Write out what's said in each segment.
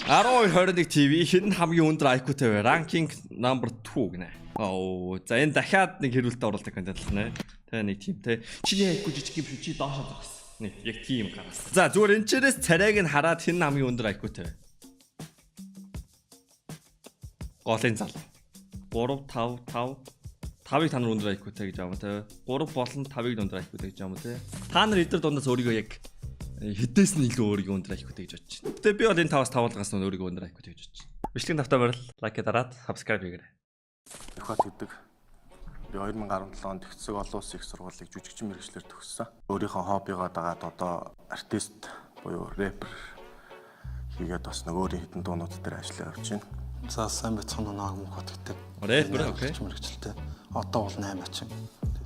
12 21 TV хэн хамгийн өндөр IQ-тэй вэ? Ranking number 2 гинэ. Оо, за энэ дахиад нэг хэрүүлэлт оруулдаг контент болох нэ. Тэ нэг тийм те. Чиний IQ жижиг юм шүү, чи доошоо зогс. Нэг яг тийм гараас. За, зүгээр энэ чирээс царайг нь хараад хэн хамгийн өндөр IQ-тэй вэ? Голын зал. 3 5 5 5-ыг та нар өндөр IQ-тэй гэж аав те. 3 болон 5-ыг өндөр IQ-тэй гэж аав те. Та нар эдгээр дундаас өөрийгөө яг хэдээс нь илүү өөрийгөө өндөр IQ-тэй гэж бодож байна? Гэтэ би бол энэ 5-аас 5-аас нь өөрийгөө өндөр IQ-тэй гэж бодож байна. Бичлэг тавтаа барил like дараад subscribe хийгээрэй. Ихат гэдэг. Би 2017 онд Тэгцэг олон улсын их сургуулийг жүжигчин мэргэжлээр төгссөн. Өөрийнхөө хоббигоо дагаад одоо артист буюу рэпер хийгээд бас нэг өөрийн хэдэн дуунууд дээр ажиллаж явж байна. За, сайн байцгаана уу, намайг Мөнхбат гэдэг. Рэпер, okay. Мэргэжилтэй. Одоо бол 8 ачин.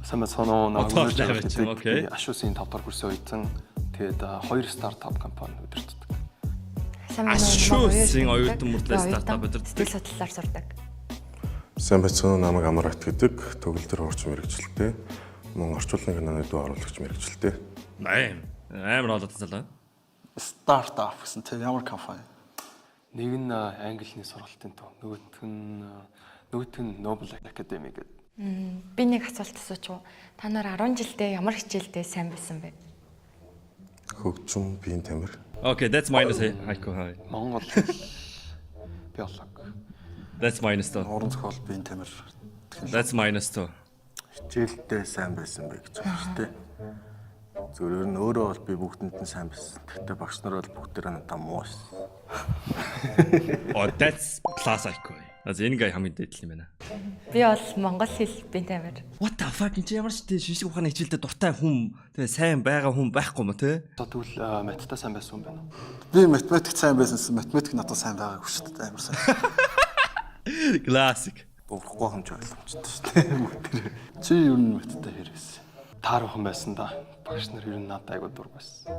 Сайн байцгаана уу? Одоо Намайг бол 8 ачин, okay. Ашуусын 5 дахь курсын оюутан. Тэгээд хоёр стартап компани удирддаг. Сайн байна уу? Ашуусын оюутан мөртлөө стартап удирддаг. Сэтгэл судлалаар сурдаг. Сайн байцгаана уу, намайг Амар Ат гэдэг. Төгөлдөр хуурч мэргэжилтэй. Мөн орчуулгын киноны дуу оруулагч мэргэжилтэй. 8. Амар олоод залаа. Стартап гэсэн тэр ямар компани? Нэг нь английн сургалтын төв, нөгөөх нь Nobel Academy гэдэг. Би нэг асуулт асуучих уу? Та нар 10 жилдээ ямар хичээлдээ сайн байсан бэ? Хөгжим, биеийн тамир. Okay, that's minus IQ high. Монгол хэл, биологи. That's minus 2. Уран зохиол, биеийн тамир. That's minus 2. Хичээлдээ сайн байсан бэ гэж байна шүү дээ. Зүгээр нь өөрөө бол би бүгдэнд нь сайн байсан. Гэхдээ багш нар бол бүгдээрээ надад муу байсан. Oh, that's plus IQ. Аз энэ гай хамгийн дээд л юм байна. Би бол монгол хэл, биеийн тамир. What the fuck, энэ чи ямар ч тий шинжлэх ухааны хичээлдээ дуртай хүн тэгээ сайн байгаа хүн байхгүй юм те. Одоо тэгвэл математикаа сайн байсан юм байна уу? Би математик сайн байсансан, математик надад сайн байгаагүй шүү дээ. Амар сайн. Classic. Урахгүй юм ч ойлгомжтой шүү дээ. Бүгдээрээ. Чи ер нь маттай хэр байсан? Тааруухан байсан да. Багш нар ер нь надад айгуу дур байсан.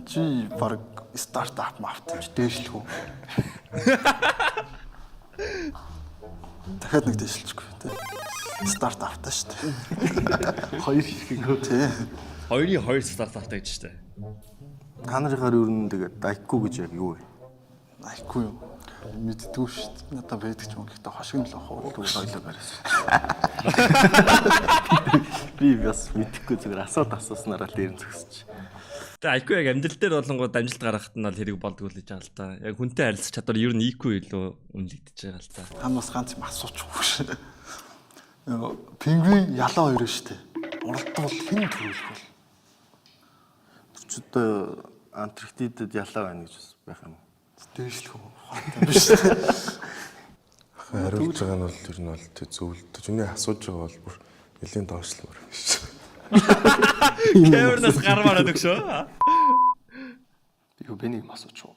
Чи баг стартап мафт юм чи дээшлэх үү? Дахиад нэг дээшилчихгүй тий. Стартаптай шүү дээ. Хоёр хэрэг. Тий. Хоёрын хоёр стартаптай гэж штэ. Та нарынхаар ер нь тэгээд IQ гэж яг юу вэ? IQ юу? Мэддэггүй шүү дээ. Надад байдаг ч юм, гэхдээ хошиг нь л ах уу. Тэгвэл ойлоо бариас. Би бас мэдэхгүй, зүгээр асууд асууснараа л дээр нь зөксөж. Тэгээ IQ яг амьдрал дээр болонгууд амжилт гаргахад нь бол хэрэг болдгоо л гэж байгаа л та. Яг хүнтэй харилцах чадвар ер нь IQ илүү үнэлэгдэж байгаа л та. Та бас ганц юм асуучихгүй шүү. Нөгөө пингвин ялаа хоёр шүү дээ. Уралдвал хэн төрүүлэх вэ? Тэр ч одоо Антарктидад ялаа байна гэж бас байх юм уу? Дээшлэх үү? Ухаантай биш үү? Хариулж байгаа нь бол ер нь бол тэг зөвлөдөж. Миний асууж байгаа бол бүр нэлийн доошлмор биш. Кэвернаас гармаар байдаг шүү. Юу, би нэг юм асуучих уу?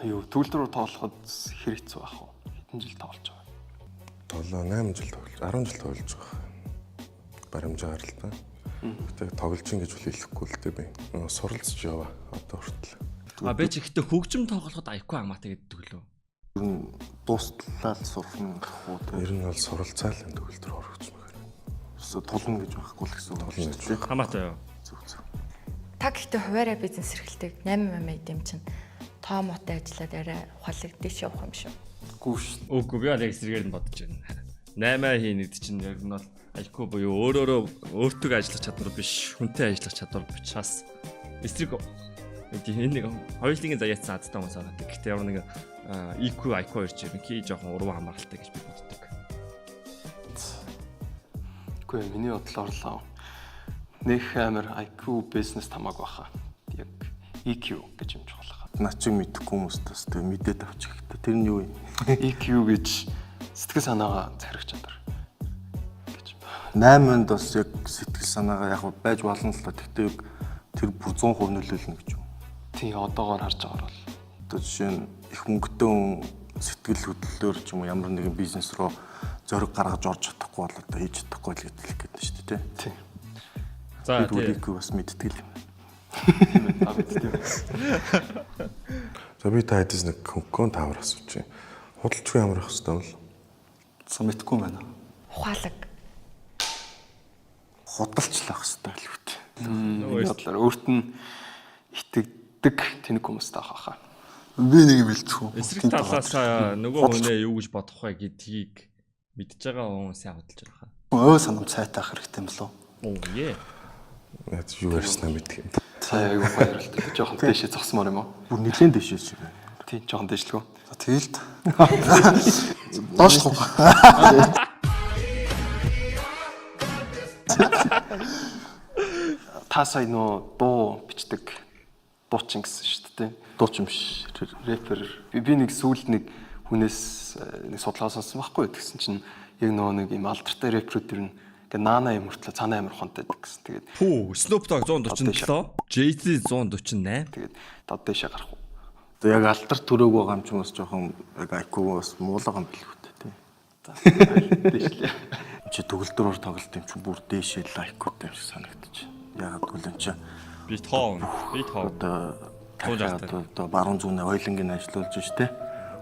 Юу, төгөлдөр тоглоход хэр хэцүү байх вэ? Хэдэн жил тоглож байгаа? 7 8 жил тоглож, 10 жил тоглож байгаа. Баримжаар л та. Гэтэ тоглож ин гэж хэлэхгүй л дээ би. Суралцж яваа одоо хүртэл. А би ч ихтэй хөгжим тоглоход IQ хамаатай гэдэг лөө. Ер нь дуустлаа л сурах нь гэх үү те. Ер нь бол суралцаал энэ төгөлдөр хөгжим гэхээр. Ерөөсөө тулна гэж байхгүй л гэсэн үг Тулна шүү гэж. дээ. Хамаатай юу? Зүг зүг. Та гэхдээ хуваараа бизнес эрхэлдэг 8 8 юм чинь тоо мотой ажиллаад арай ухаалаг дэш явах юм шүү. Гүү шүү. Үгүй, би бол яг эсрэгээр нь бодож байна. 8 хийн гэдэг чинь яг нь бол IQ буюу өөрөөрөө өөртөө ажиллах чадвар биш, хүнтэй ажиллах чадвар учраас эсрэг энэ нэг хоёулын заяатсан азтай хүмүүс байгаа. Гэхдээ ямар нэг EQ IQ хоёр чинь ерөнхий жоохон урван хамааралтай гэж би боддог. Үгүй ээ, миний бодлоор л нэх амар IQ бизнес хамаагүй баха. Яг EQ гэж юм чухал хаа. Наа чи мэдэхгүй хүмүүст бас тэг мэдээд авчих хэрэгтэй. Тэр нь юу юм? EQ гэж сэтгэл санаагаа захирах чадвар гэж. 8-нд бас яг сэтгэл санаагаа яг байж болно л та. Гэхдээ яг тэр бүр 100% нөлөөлнө гэж юу? Тийм, одоогоор харж байгаагаар бол Одоо жишээ нь их мөнгөтэй хүн сэтгэл хөдлөлөөр ч юм уу ямар нэгэн бизнес руу зориг гаргаж орж чадахгүй бол одоо хийж чадахгүй л гэдэг хэлэх гээд байна шүү дээ, тий. Тийм. За, Би тэгвэл тий. EQ бас мэддэг л юм. Тийм ээ. Та мэддэг юм. За, би та хэдээс нэг хөнгөн таавар асууж байна. Худалчгүй ямар их хэвээр юм бол? За, мэдгүй байна. Ухаалаг. Худалчлах хэрэгтэй л үү. Миний бодлоор өөрт нь итгэдэг тэнэг хүмүүстэй авах хаа. Би нэг юм хэлчихв. Эсрэг талаас нөгөө хүнээ юу гэж бодох вэ гэдгийг мэдж байгаа хүн сайн хөдөлж байгаа. Ой санам сайтай ах хэрэгтэй юм болов уу? Оо е. Яг юу ярьснаа мэддэг юм. Сая аягүй гоё ярилт. Жохон дээшээ зогсмоор юм уу? Бүр нэлээд дэшээ шиг байна. Тийм, жохон дээшлгүү. За тэгэл доошлох уу? Та сая нөө дуу бичдэг дуучин гэсэн шүү дээ. Дуучин биш. Рэпер. Би нэг сүүлд нэг хүнээс нэг судалгаа сонссон байхгүй. Тэгсэн чинь яг нөгөө нэг юм алдартай рэперүүд ер нь ингээ наана юм мөртлөө цаанаа амар ухаантай байдаг гэсэн. Тэгээд Пүү, Snoop Dogg 147, Jay-Z 148. тэгээд дад дээшээ гарах уу. Одоо яг алдар төрөөг байгаа юм ч юм бас жоохон яг IQ бас муулага юм билүү те. Тийм. Дээшлээ. Чи төгөлдрөөр тоглолт юм чи бүр дээшээ л IQ-тай юм шиг санагдчих. Ягаад гэвэл энэ чи Би тоон, би тоон. одоо Тууж дахиад автай. одоо баруун зүүнээ ойлонг нь ажиллуулж штэ.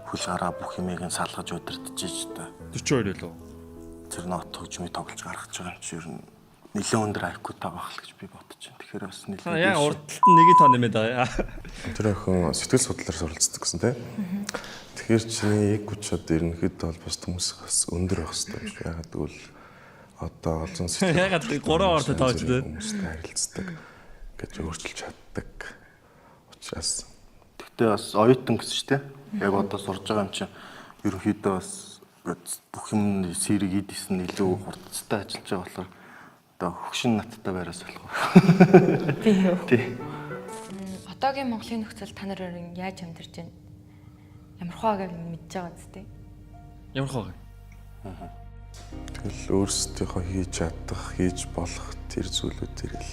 Хөл гараа бүх юмыг нь салгаж удирдах штэ. 42 лөө. Тэр нот хөгжмийг тоглож гаргаж байгаа юм чи ер нь нэлээд өндөр IQ-тай байх л гэж би бодож байна. Тэгэхээр бас нэлээд Та яа дээшээ. урд талд нь нэг тоо нэмээд байгаа. Тэр охин сэтгэл судлаар суралцдаг гэсэн тийм. Тэгэхээр чиний яг хүч чад ерөнхийдөө бол бас хүмүүс бас өндөр байх хэрэгтэй юм шиг. Ягаад гэвэл одоо олон сэтгэл Ягаад гэвэл гурван ортой тоож дээ. Хүмүүстэй харилцдаг гэж өөрчилж чаддаг. Учраас Гэхдээ бас оюутан гэсэн шүү дээ. Яг одоо сурж байгаа юм чинь ерөнхийдөө бас бүх юм сэрэг идэс нь илүү хурдцтай ажиллаж байгаа болохоор одоо хөгшин наттай байраас болох. Би юу? Тий. Одоогийн Монголын нөхцөл та нар өөр яаж амьдарч байна? Ямар хаа гэж мэдж байгаа зү? Ямар хоо. тэгэл өөрсдийнхөө хийж чадах, хийж болох тэр зүйлүүдээр л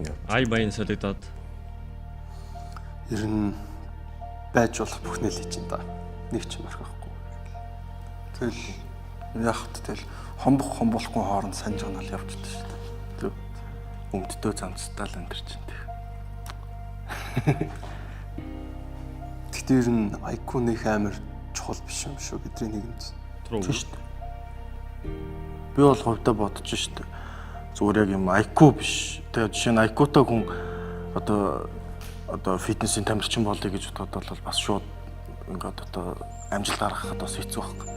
явж. Ай баян солигдоод. Ер нь байж болох бүхнээ л хийж ин да. Нэг ч юм орхихгүй. Тэгэл яг хат тэгэл хомбох хомболохгүй хооронд санаж байгаа нь явж л шүү дээ. Өмддөө замцтай л амьдарч байна. Гэхдээ ер нь IQ нэх амар чухал биш юм шүү бидний нийгэмд. True. Тийм шүү дээ. Би бол хувьдаа бодож шүү дээ. Зүгээр яг юм IQ биш. Тэгээ жишээ нь IQ-тай хүн одоо фитнесийн тамирчин болъё гэж бодоход бол бас шууд ингээд одоо амжилт гаргахад бас хэцүү байхгүй.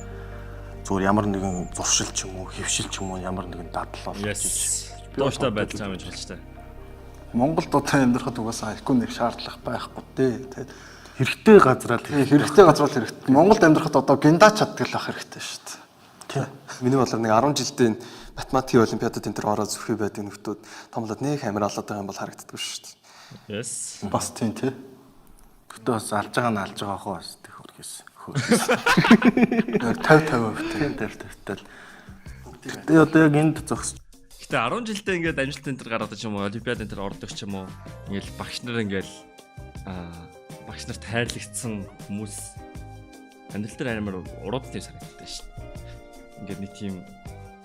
Зүгээр ямар нэгэн зуршил ч юм уу, хөвшил ч юм уу ямар нэгэн дадал болгож Yes. Дууштай байдал чам гэж болж таа. Монголд одоо амьдрахад угаасаа IQ нэг шаардлага байхгүй дээ. Тэгээд Хэрэгтэй газраа л хэрэгтэй газар л хэрэгтэй. Монголд амьдрахад одоо гинда чаддаг л ах хэрэгтэй шүү дээ. Тийм. Миний бодлоор нэг 10 жилдээ энэ математикийн олимпиадад энэ төр ороод зүрхий байдаг нөхдүүд томлоод нэг амар алаад байгаа юм бол харагддаггүй шүү дээ. Yes. Бас тийм тий. Гэтэ бас алж байгаа нь алж байгаа хоо бас тэг хөргөөс. Яг 50 50% тий. Тийм 50 50-тай л. Гэтэ одоо яг энд зогсож Гэтэ 10 жилдээ ингээд амжилт энэ төр гаргадаг ч юм уу, олимпиад энэ төр ордог ч юм уу. Ингээл багш нар ингээл багш нарт хайрлагдсан хүмүүс амьдрал дээр амар урууд тийм санагддаг шүү дээ. Ингээд нэг тийм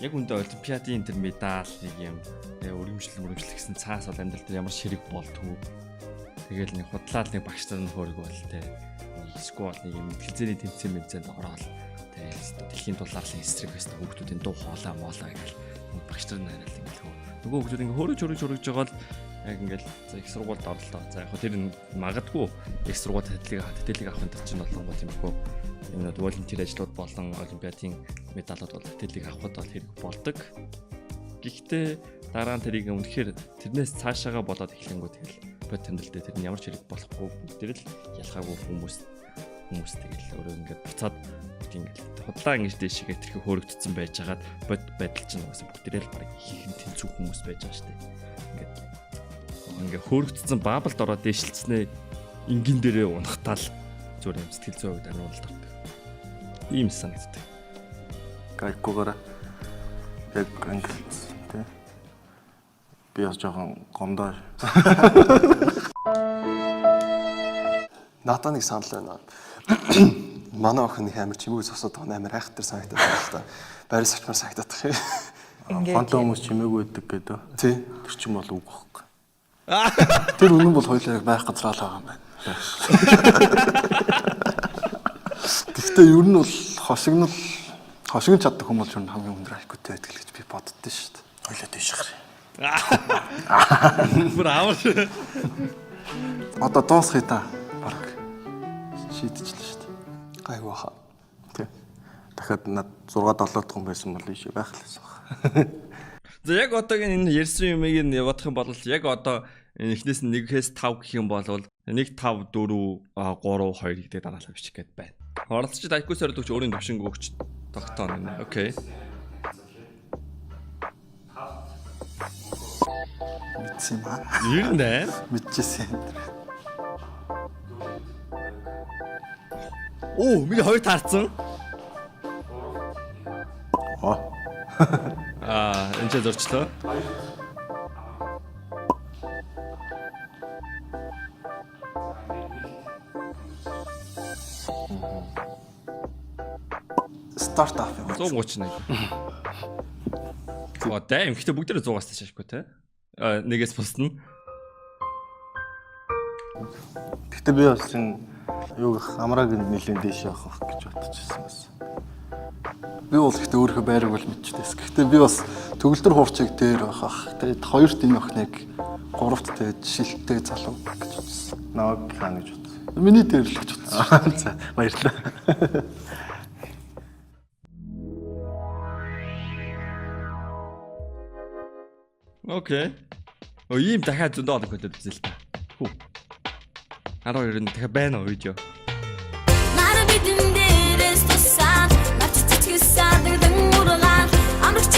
яг үндэ олимпиадын тэр медаль нэг юм тэгээ өргөмжлөл гэсэн цаас бол амьдрал дээр ямар ширэг болтгоо. Тэгэл нэг худлаа л нэг багш нар нь хөөрг бол те. Эсвэл нэг юм мэтгэлзээний тэмцээн мэмцээнд ороод те дэлхийн дулаарлын эсрэг байсан хүүхдүүдийн дуу хоолой моолой гэл багш нар нь хараад ингээл хөө. Нөгөө хүүхдүүд ингээ хөөрөж хөрөж хөрөж байгаа л яг ингээл за их сургуульд орлоо. За яг хөө тэр нь магадгүй их сургууль тэтгэлэг авах энэ чинь болонгоо тийм их энэ волонтер ажлууд болон олимпиадын медалууд бол тэтгэлэг авахд бол хэрэг болдог. Гэхдээ дараа нь тэрийг үнэхээр тэрнээс цаашаага болоод эхлэнгүү тэгэл бод амьдрал дээр тэр нь ямар ч хэрэг болохгүй бүгд л ялгаагүй хүмүүс тэгэл өөрөө ингээд буцаад бүгд ингээд худлаа ингэж дээшгээ тэрхүү хөөрөгдсөн байж хагаад бод байдал чинь угаасаа бүгдээрээ л баг хийх тэнцүү хүмүүс байж байгаа шүү дээ. Ингээд ингээд хөөрөгдсөн баблд ороод дээшилцснээ энгийн дээрээ унахтаал зүгээр юм сэтгэл зүйн хувьд амар уналт авдаг. Ийм санагддаг. IQ-гаараа яг англи тий. Би бас жоохон гомдоо. Надаа нэг санал байна. Манай охин нэг амар чимээгүй зогсоод байгаа нь амар айхтар санагдаад байна л да. Байр сочмор санагдаад байх юм. Ингээд Хонтой хүмүүс чимээгүй байдаг гэдэг. Тий. Тэр чинь бол үг байхгүй. Тэр үнэн бол хоёулаа яг байх газраа л байгаа юм байна. Гэхдээ ер нь бол хошигнол хошигн чаддаг хүмүүс ер нь хамгийн өндөр IQ-тэй байдаг л гэж би боддоо шүү дээ. Хойлоо дээш гар. Бүр амар. Одоо дуусгая та. Бараг. Шийдчихлээ шүү дээ. Гайгүй хаа. Тий. Дахиад над 6 7 дахь хүн байсан бол ийш байх л байсан баг. За яг одоогийн энэ ярьсан юмыг нь явуулах юм бол яг одоо энэ эхнээс нь 1-ээс 5 гэх юм бол 1 5 4 3 2 гэдэг дараалал бичих гээд байна. Оролцогчид IQ сорилт өгч өөрийн төвшинг өгч тогтооно гэнэ. Окей. Мэдсэн юм аа. 98. Мэдчихсэн юм. Оо, миний хоёр таарсан. Оо. Аа, энэ ч зөрчлөө. Стартап юм. 131. Оо, дайм. Гэтэ бүгдээрээ 100-аас таашаахгүй шашгүй те. Аа, нэгээс бусна. Гэтэ би бас энэ юу гэх амраг нэлийн дээш явах байх гэж бодчихсон бас. Би бол ихтэй өөрийнхөө байрыг бол мэдчихсэн. Гэхдээ би бас төгөлдөр хуурчиг дээр байх ах. Тэгээд хоёрт энэ охиныг гуравт тэгээд шилттэй залуу гэж бодсон. Намайг хаана гэж бодсон. Миний дээр л гэж бодсон. За баярлалаа. Окей. Оо, ийм дахиад зөндөө олон контент үзээ л та. Хүү. 12 нь дахиад байна уу видео? Нар бидэн дээрээс тусаад навч цэцгээс садаг ургаан амрагч